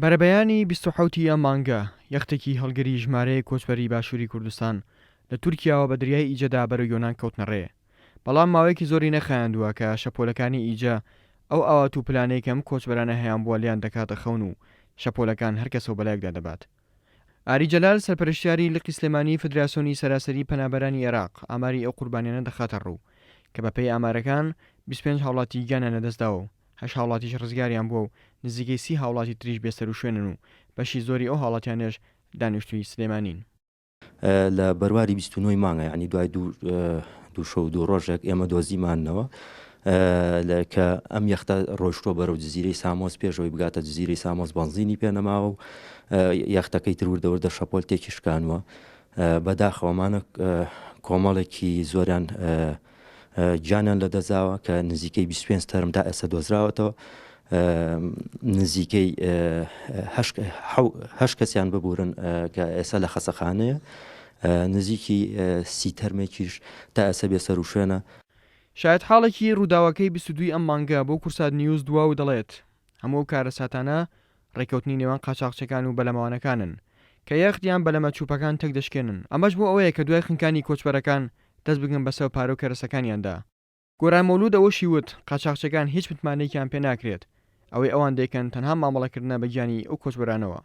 بەرەبەیانی 27 ی ئەم مانگە، یەختێکی هەڵگری ژمارەیەک کۆچبەری باشووری کوردستان لە تورکیاوە بە دەریای ئیجەدا بەرەو یۆنان کەوتنە ڕێ. بەڵام ماوەیەکی زۆری نەخایاندووە کە شەپۆلەکانی ئیجە ئەو ئاوات و پلانەی کە ئەم کۆچبەرانە هەیانبووە لێیان دەکاتە خەون و شەپۆلەکان هەر کەسەو بەلایەکدا دەبات. ئاری جەلال، سەرپەرشتیاری لقی سلێمانی فدراسیۆنی سەراسەری پەنابەرانی ئێراق ئاماری ئەو قوربانیانە دەخاتە ڕوو کە بەپێی ئامارەکان 25 هاوڵاتی گیانیان لەدەستداوە و هەشت هاوڵاتیش ڕزگاریان بووە و نزیکەی سی هاوڵاتی تریش بێسەروشوێنن و بەشی زۆری ئەو هاوڵاتیانەش دانیشتووی سلێمانین. لە بەرواری 29 ی مانگە یعنی دوای دوو دوو شەو و دوو ڕۆژێک ئێمە دۆزیمانەوە کە ئەم یەختە ڕۆشتووە بەرەو جززیرەی سامۆس پێشەوەی بگاتە جززیرەی سامۆس بەنزینی پێنەماوە و یەختەکەی تر وردە وردە شەپۆل تێکی شکانوە بەداخەوەمانە کۆمەڵێکی زۆریان گیانیان لەدەستداوە کە نزیکەی 25 تەرم تا ئێستا دۆزراوەتەوە نزیکەی هەشت کەسیان ببورن کە ئێستا لە خەسەخانەیە نزیکی سی تەرمێکیش تا ئێستا بێسەر و شوێنە. شایەتحاڵێکی رووداوەکەی 22 ی ئەم مانگە بۆ کوردسات نیوز دوا و دەڵێت، هەموو ئەو کارەساتانە رێککەوتنی نێوان قاچاخچیەکان و بەلەمەوانەکانن کە یەخت یان بەلەمە چوپەکان تێکدەشکێنن، ئەمەش بۆ ئەوەیە کە دوای خنکانی کۆچبەرەکان دەست بگەن بەسەر پارە و کەرەسەکانیاندا. گۆران مەولود ئەوەشی وت، قاچاخچیەکان هیچ متمانەیەکیان پێ ناکرێت، ئەوەی ئەوان دەیکەن تەنها مامەڵەکردنە بە گیانی ئەو کۆچبەرانەوە.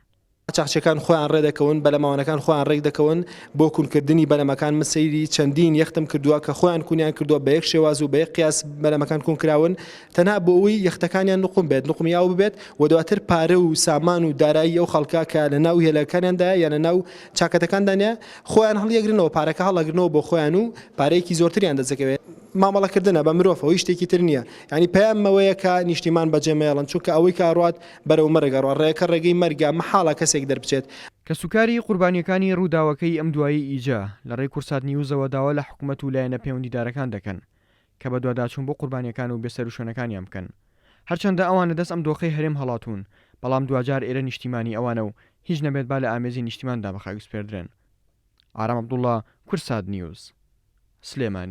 قاچاخچیەکان خۆیان ڕێدەکەون، بەلەمەوانەکان خۆیان ڕێکدەکەون بۆ کونکردنی بەلەمەکان، من سەیری چەندین یەختم کردووە کە خۆیان کونیان کردووە بە یەک شێواز و بە یەک قیاس بەلەمەکان کونکراون تەنها بۆ ئەوەی یەختەکانیان نقوم بێت، نقومی ئاو ببێت و دواتر پارە و سامان و دارایی ئەو خەڵکە کە لە ناو هێلەکانیاندایە یان لە ناو چاکەتەکاندانە خۆیان هەڵیەگرنەوە پارەکە هەڵەگرنەوە بۆ خۆیان و پارەیەکی زۆرتریان دەستدەکەوێت. مامەڵەکردنە بە مرۆڤەوە هیچ شتێکی تر نییە یانی پەیامم ئەوەیە کە نیشتیمان بەجێ مەیەڵن چونکە ئەوەی کە ئەڕوات بەرەو مەرگ ئەڕوا ڕێکە ڕێگەی مەرگە مەحاڵە کەسێک دەربچێت. کەسوکاری قوربانییەکانی رووداوەکەی ئەم دواییەی ئیجە لە رێی کوردسات نیوزەوە داوا لە حکومەت و لایەنە پەیوەندیدارەکان دەکەن کە بەدواداچوون بۆ قوربانییەکان و بێسەروشوێنەکانیان بکەن. هەرچەندە ئەوان لە دەست ئەم دۆخەی هەرێم هەڵاتوون، بەڵام دواجار ئێرە نیشتیمانی ئەوانە و هیچ نەبێت با لە ئامێزی نیشتیماندا بەخاکبسپێردرێن. ئارام عەبدوڵا، کوردسات نیوز، سلێمانی.